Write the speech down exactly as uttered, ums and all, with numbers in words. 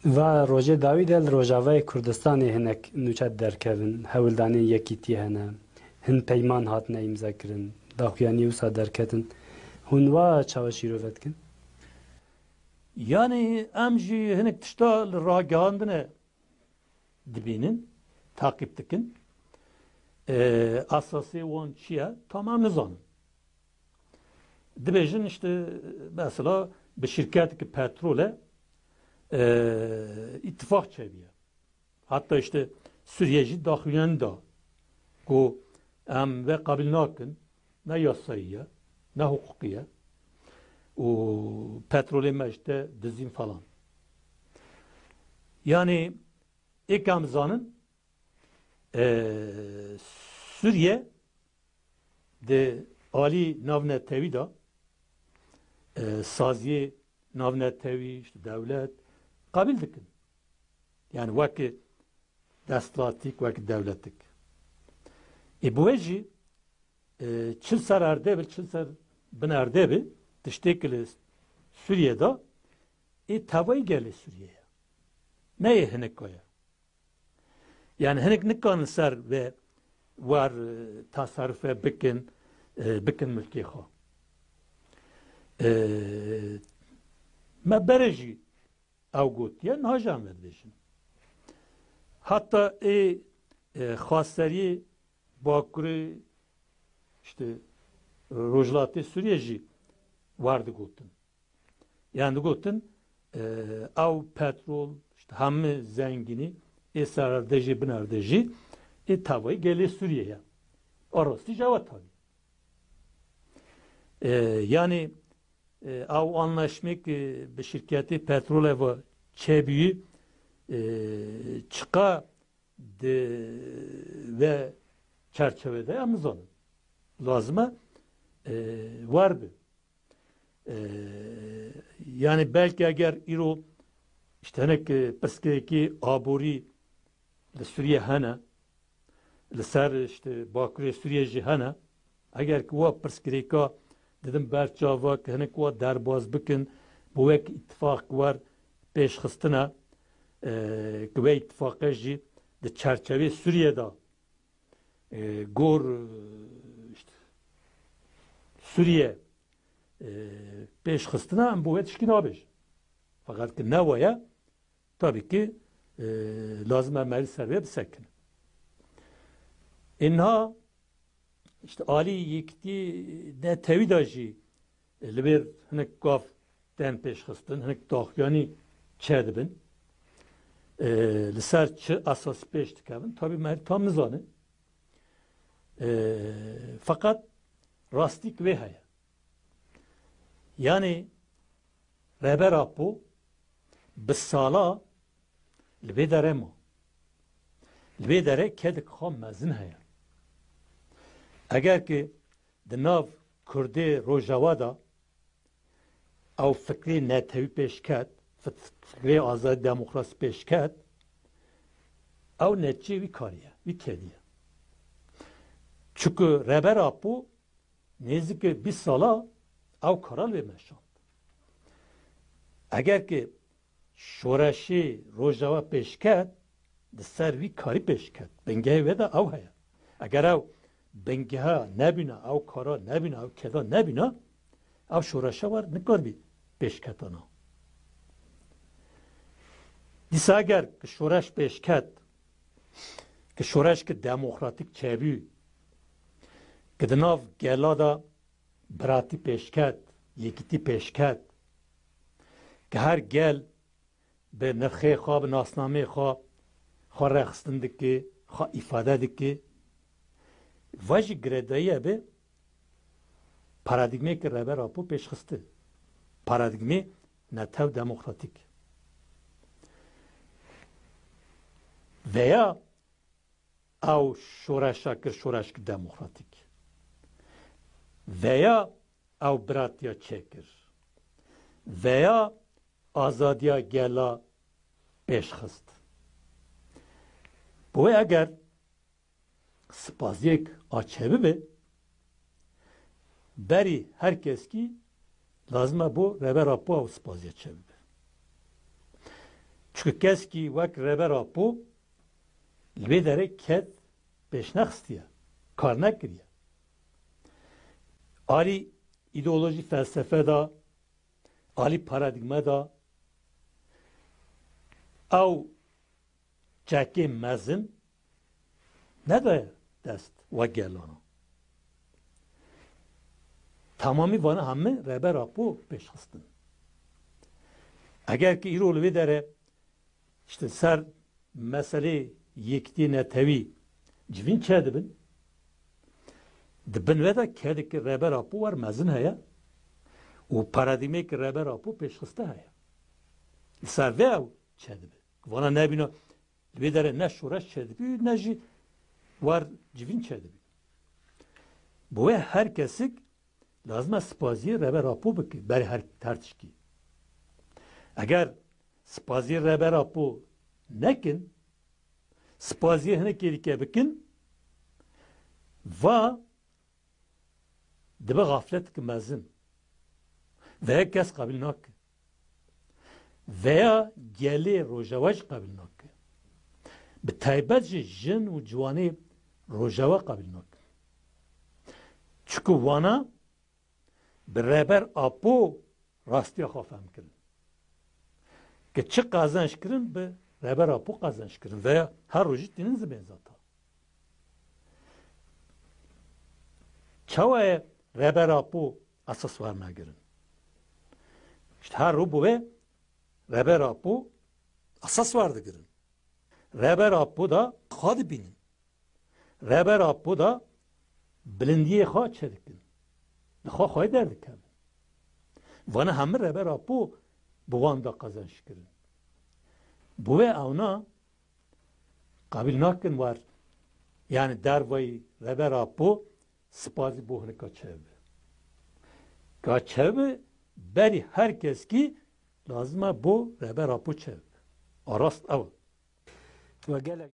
Va rojê dawî de li Rojavayê Kurdistanê hinek nûçe derkevin, hewldanên yekîtiyê hene, hin peyman hatine îmzekirin, daxuyanî wisa derketin. Hûn wa çawa şîrove dikin? Yanî em jî hinek tişta li ragihandine dibînin, taqîb dikin. Ee, esasê wan çi ye? Tam em nizanin. Dibêjin işte mesela bi şirketekî petrol e, e, îtifaq çeviye. Hatta işte Sûriye jî daxuyanî da ku em ve qabil nakin, ne yasayî ye, ne huquqî ye. Û petrolê me işte dizîn falan. Yani êk em zanin, e, Sûriye di alî navnetewî de, e, saziyê navnetewî, işte dewlet qabil dikin. Yani wek desthilatîk, wek dewletik. Ê bi wê jî, e, çil ser erdê bi, çil ser bin erdê bi, tiştê ki li Sûriye de, ê tevayî gelê Sûriye ye. Ne yê hinek ye. Yani hinek nikarin ser ve war, e, tasarrufe bikin, e, bikin milkê xwe. E, me berê jî ew gotiye, niha jî em ve dibêjin. Hatta ê, e, xaseriyê Bakurê, işte, Rojhilatê Sûriye jî war digotin. Yani digotin, e, ew petrol, işte, hemî zengînî ê ser erdê jî, bin erdê jî, ê tevayî gelê Sûriye ye. A rastî jî ew e tabî. E, yani, e, ew anlaşmê ki bi şirketê petrolê ve çêbûyî, e, çiqa di ve çerçevede em nizanin. Lazim e, e, war bi. E, yani belki eger îro işte hinek, e, pirsgirêkî aborî li Sûriye hene, li ser işte Bakurê Sûriye jî hene, eger ki wa pirsgirêka didin ber çava ki hinek wa derbas bikin, bi wek îtifaq war pêşxistine, e, ki wê îtifaqe jî di çerçevê Sûriye de, e, gor, e, işte, Sûriye, e, pêşxistine, em bi wê tişkî nabêjin. Feqet ki ne waya, tabii ki, e, lazim e merî ser vê bisekinin. Ê niha, işte, alî yekîtî netewî de jî, e, li vêr hinek gav tên pêşxistin, hinek daxuyanî çêdibin. E, li ser çi esasî pêş dikevin, tabii merî tam nizanin. E, feqet rastîk vê heye. Yani Rêber Apo bi sala li vê derê ma. Li vê derê kedek xwe mezin heye. Eger ki di nav Kurdê Rojava de ew fikrê netewî pêş ket, fit-, fikrê azadî demokrasî pêş ket, ew netçê wî karî ye, wî kedî ye. Çunku Rêber Apo nêzîkî bîst sala ew kara li wê meşand. Eger ki şoreşê Rojava pêş ket, di ser wî karî pêş ket. Bingehê wê de ew heye. Eger ew bingeha nebîna, ew kara nebîna, ew keda nebîna, ew şoreşa war nikaribî pêşketana. Dîsa eger ki şoreş pêş ket, ki şoreşki demokratîk çêbû, ki di nav gela de biratî pêş ket, yekîtî pêş ket, ki her gel bi nirxê xwe, bi nasnameyê xwe, xwe rêxistin dike, xwe îfade dike, va jî girêdayî ye bi paradîgmeyeke Rêber Apo pêşxiste. Paradîgmê netew demokratîk. Veya ew şoreşa kir şoreşek demokratîk. Veya ew biratiya çêkir. Veya azadiya gela pêşxist. Bi wê eger spaziyek a çê bibe, berî her keskî lazim e bo Rêber Apo ew spaziya çê bibe. Çiku keskî wek Rêber Apo li vê derê ked pêş nexistiye, kar nekiriye. Alî îdeolojî, felsefe de, alî paradîgme de ew çekê mezin nedaye dest wek gelana. Temamî vana hemî Rêber Apo pêşxistin. Eger ki îro li vê derê işte ser meselê yekîtiyê netewî civîn çêdibin, di bin ve de kedekî Rêber Apo wer mezin heye û paradîgmeyekî Rêber Apo pêşxiste heye. Li ser vê ew çêdibe. Vana nebîna li vê derê ne şoreş çêdibî, ne jî wer civîn çêdibî. Bo wê her kesik lazim e spaziyê Rêber Apo bike berî her, her tişkî. Eger spaziyê Rêber Apo nekin, spaziyê hinekê dike bikin, va dibe xafletik mezin. Veya kes qebîl nake. Veya gelê Rojava jî qebîl nake. Bi taybet jî jin û ciwanê Rojava qebîl nake. Çiku wana bi Rêber Apo rastiya xwe fehm kirin. Ke çi qezenç kirin, bi Rêber Apo qezenç kirin veya her rojî tînin zibên zata. Çawa ye Rêber Apo esas wernegirin? İşte her ro bi wê Rêber Apo esas werdigirin. Rêber Apo da xwe dibînin. Rêber Apo da bilindiyê xwe çêdikin. Li xwe xweyî derdikevin. Vana hemî Rêber Apo bi wan da qezenç kirin. Bi wê ewna qebîl nakin war, yani dervayî Rêber Apo spazî bo hinika çev be. Ka çev be, berî her keskî lazim e bo Rêber Apo çev be. A rast ew e. We gelek